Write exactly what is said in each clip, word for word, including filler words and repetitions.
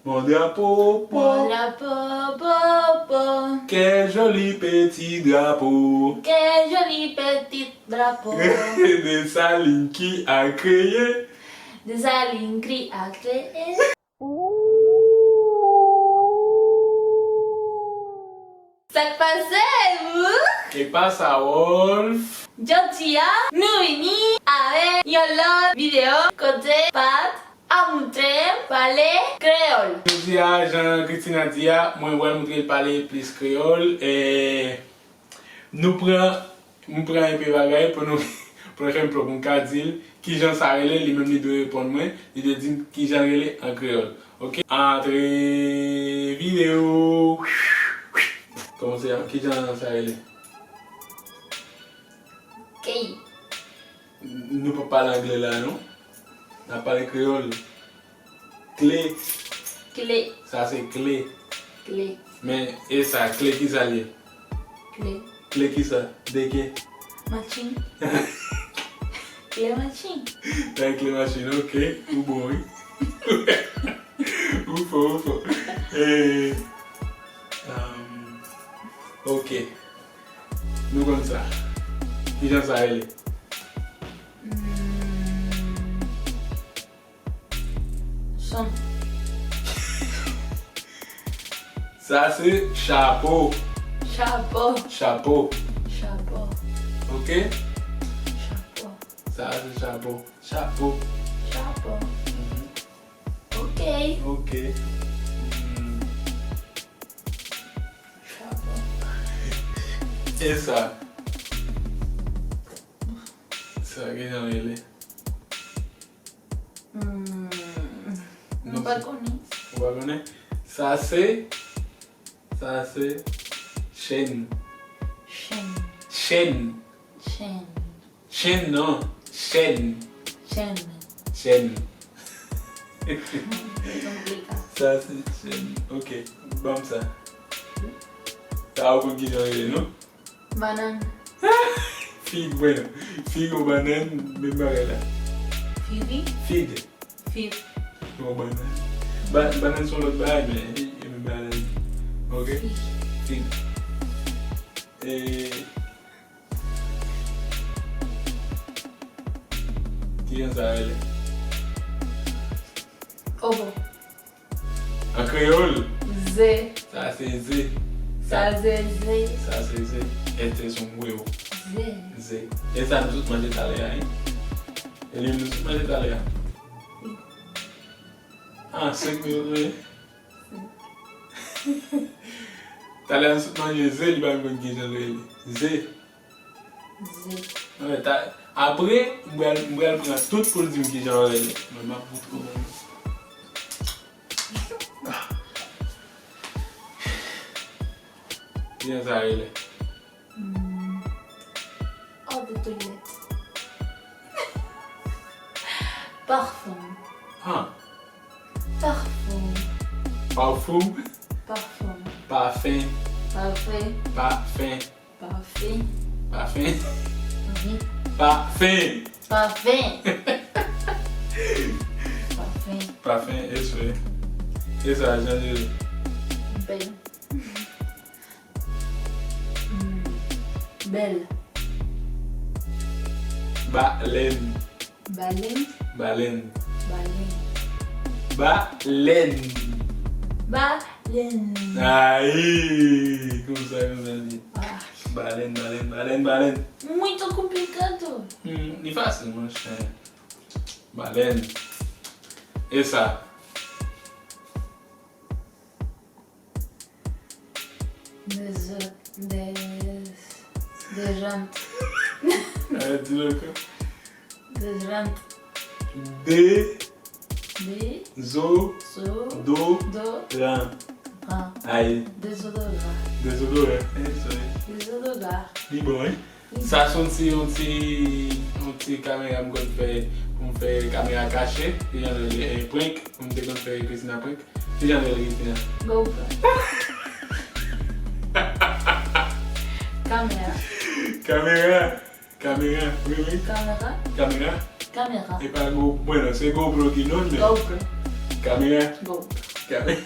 Mon drapo, po. Mon drapo, po, po. Quel joli petit drapeau. Quel joli petit drapeau. Dessalines qui a créé. Dessalines qui a créé. Sa k pase, Wook? K pasa, Wolf? Jodi a, nou vini avèk yon lòt videyo kote Pat ap montre m pale kreyòl. Jodi a, jan Christina di a, mwen pral montre l pale plis kreyòl. E nou pran, m pran enpe bagay pou nou, pou nou fè m pran pou m ka di l kijan sa rele, li menm li dwe reponn mwen, li dwe di m kijan l rele an kreyòl. Oke? Antre videyo. Kòman se, kijan sa rele? Key. Nou pa pale anglè la, non. N ap pale kreyòl. Kle. Kle. Sa se kle. Kle. Men, e sa, kle ki sa l ye? Kle. Kle ki sa? De ke? Machin. Kle machin. Sa e kle machin, oke. Ou bon, wi. Ou fò, ou fò. E, um, oke. Nou konn sa. Kijan sa rele? Hmm. Son. Sa se chapo. Chapo. Chapo. Chapo. Oke? Chapo. Sa se chapo. Chapo. Chapo. Mhm. Oke. Oke. Hmm. Chapo. E sa? Sa, kijan l rele? Hmm. Mwen pa konnen. Ou pa konnen? Sa se, sa se chèn. Chèn. Chèn. Chèn. Chèn non, chèn. Chèn. Chèn. Sa se chèn. Oke, ban m sa. Sa ou konn kijan l rele, non? Bannann. Fig, mwen. Fig ou bannann, menm bagay la. Figi? Fig. Fig. Ou bannann. Ba-, bannann se yon lòt bagay, men e, e menm bagay la. Oke? Fig. Fig. E, kijan sa rele? Obo. An kreyòl? Ze. Sa se ze. Sa se ze. Sa se ze. Èske se yon mwe o? Ze. Ze. E sa nou sot manje talè a, wi. E li nou sot manje talè a. Wi. Ah, senk minit, wi. Talè a nou sot manje ze, li pa menm konn kijan l rele. Ze. Ze. Anfèt, ta-, apre, m pral, m pral pran tout pou l di m kijan l rele. Mwen, m ap moutre w. Kijan sa rele? Hmm. Eau de toilette. Parfum. Ah. Parfum. Parfum. Parfum. Pafen. Pafen. Pafen. Pafen. Pafen. Mhm. Pafen. Pafen. Pafen. Pafen, eswe. E sa, jan de... Bèl. Hmm. Bèl. Balèn. Balèn. Balèn. Balèn. Balèn. Balèn. Ay! Konsa, konsa li. Ah. Balèn, balèn, balèn, balèn. Muito complicado. Hmm, li fasil, monchè. Balèn. E sa? Dezo-, de-, dezant. Arrête, dis-le encore. Dezant. De-, de-, zo-, zo-, do-, do-, ran. Ran. Ay. Dezodoran. Dezodoran. Eh, sorry. Dezodoran. Li bon, wi. Sa se yon ti, yon ti, yon ti kamera m konn fè, pou m fè kamera kache, ki jan l rele, eh, prank, pou m te konn fè Christina prank. Ki jan l rele, Christina? GoPro. Kamera. Kamera. Kamera. Wi, wi. Kamera. Kamera. Kamera. E pa Go-, bueno, se GoPro ki non l, men. GoPro. Kamera. GoPro. Kame.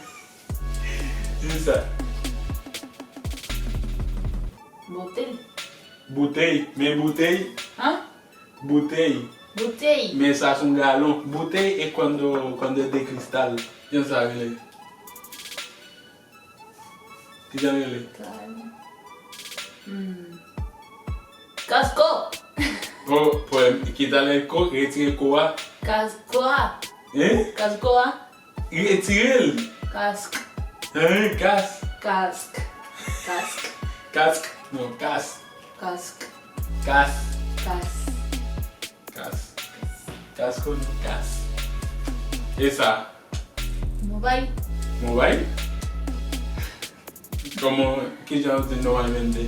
Ki sa? Boutèy. Boutèy. Men boutèy. Hein? Boutèy. Boutèy. Men sa se yon galon. Boutèy es cuando, cuando es de cristal. Jan sa rele? Ki jan rele? Galon. Hmm. Kasko. Oh, pwoblèm. Ki talè ko, retire ko a. Kasko a. Hein? Kasko a. Retire l. Kask. Hein, kas. Kask. Kask. Kask. Non, kas. Kask. Kas. Kas. Kas. Kas kon kas. E sa? Mobile. Mobile? Kòman, ki jan yo di normalmente?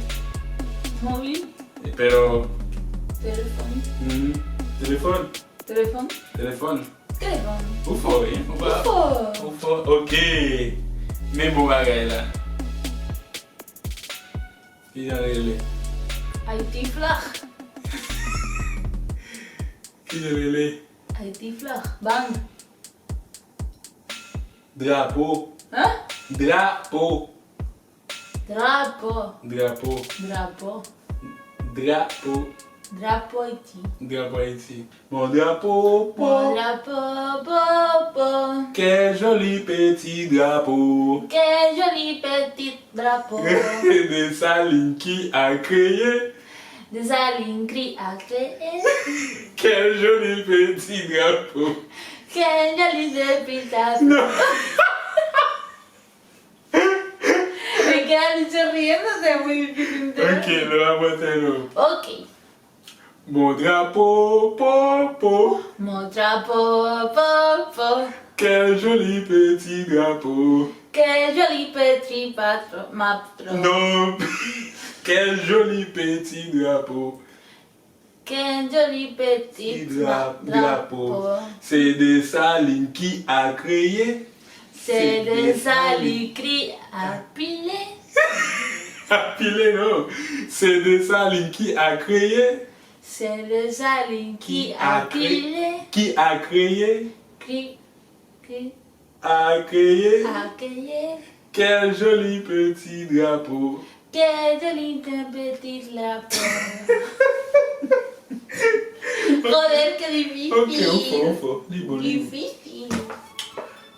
Móvil. Pero. Telefòn. Mhm. Telefòn. Telefòn. Telefòn. Telefòn. Ou fò, wi. Ou pa. Ou fò. Ou fò. Ok. Men bon bagay la. Ki jan rele? Ayiti fla. Ki jan rele? Ayiti fla. Bang. Drapo. Hein? Drapo. Drapo. Drapo. Drapo. Drapo. Drapo Ayiti. Drapo Ayiti. Mon drapeau, po. Mon drapeau, po, po. Quel joli petit drapeau. Quel joli petit drapeau. Dessalines qui a créé. Dessalines qui a créé. Quel joli petit drapeau. Quel joli petit drapeau. Non. Regarde, je rien, ça c'est muy. Ok, nou ap monte nou. Ok. Mon drapeau, po, po. Mon drapeau, po, po. Quel joli petit drapeau. Quel joli petit patron, ma patron. Non. Quel joli petit drapeau. Quel joli petit dra- drapeau. C'est Dessalines qui a créé. C'est Dessalines qui a pile. A pile, non. C'est Dessalines qui a créé. C'est Dessalines qui a pile. Qui a créé. Qui, qui. A créé. A créé. Quel joli petit drapeau. Quel joli petit drapeau. Konnen ke li fifi. Ok, ou fò, ou fò. Li bon, li bon. Li fifi.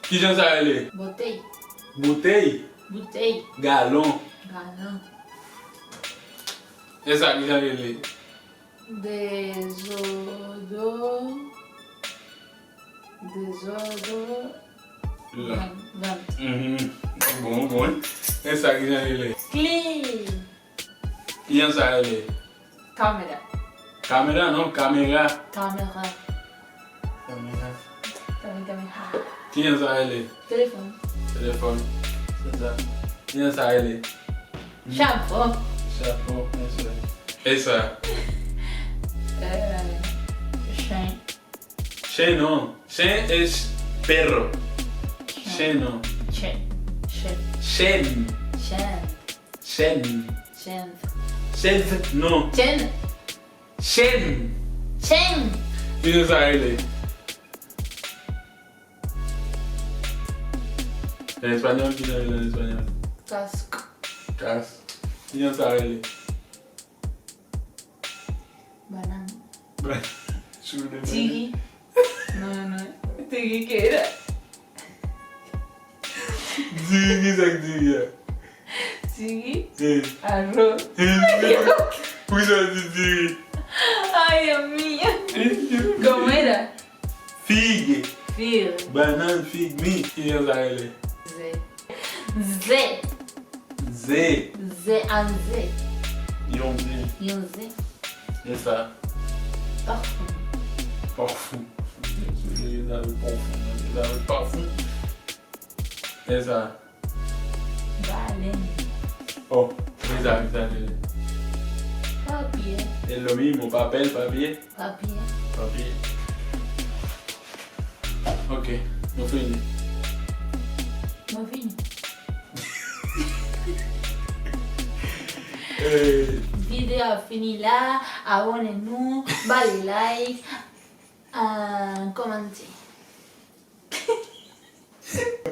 Ki jan sa rele? Boutèy. Boutèy? Boutèy. Galon. Galon. E sa, ki jan rele? Dezodo. Dezodo. La. Van. Mhm. Bon, bon. E sa ki jan rele? Kli. Ki jan sa rele? Kamera. Kamera non, kamera. Kamera. Kamera. Kamera, kamera. Ki jan sa rele? Telefòn. Telefòn. Se sa. Ki jan sa rele? Chapo. Chapo, byen sou. E sa? Euh, chen. Chen non. Chen es perro. Chen non. Chen. Chen. Chen. Chen. Chen. Chen. Chen non. Chen. Chen. Chen. Ki jan sa rele? An espanyòl, ki jan rele an espanyòl? Kask. Kask. Ki jan sa rele? Banann. Ba- Chou de banann. Tigi. Non, non. Tigi ke la. Diri, ki sa k diri a? Diri? Eh. Aro. Eh, diri. Poukisa w di diri? Ay, ami. Eh, diri. Kòman e la? Fig. Fig. Banann, fig, mi. Ki jan sa rele? Ze. Ze. Ze. Ze, an ze. Yon ze. Yon ze. E sa? Pafon. Pafon. Pafon. E sa? Balèn. Oh, e sa, e sa, e sa. Papye. Es lo mismo, papel, papye. Papye. Papye. Ok, nou fini. Nou fini. Eh. Videyo a fini la. Abòne nou, ba li like, ah, kòmante.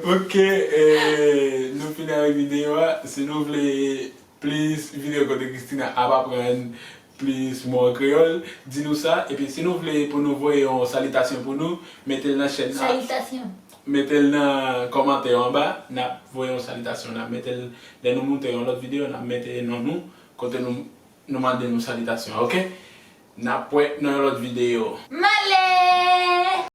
Ok, eh, nou fini avèk videyo a. Si nou vle plis videyo kote Christina ap aprann plis mo an kreyòl, di nou sa. Epi si nou vle pou nou voye yon salitasyon pou nou, mete l nan chèn nan. Salitasyon. Mete l nan kòmantè yo anba. N ap voye yon salitasyon. N ap mete l, lè nou monte yon lòt videyo, n ap mete non nou kote nou, nou mande nou salitasyon, ok? N ap wè nan yon lòt videyo.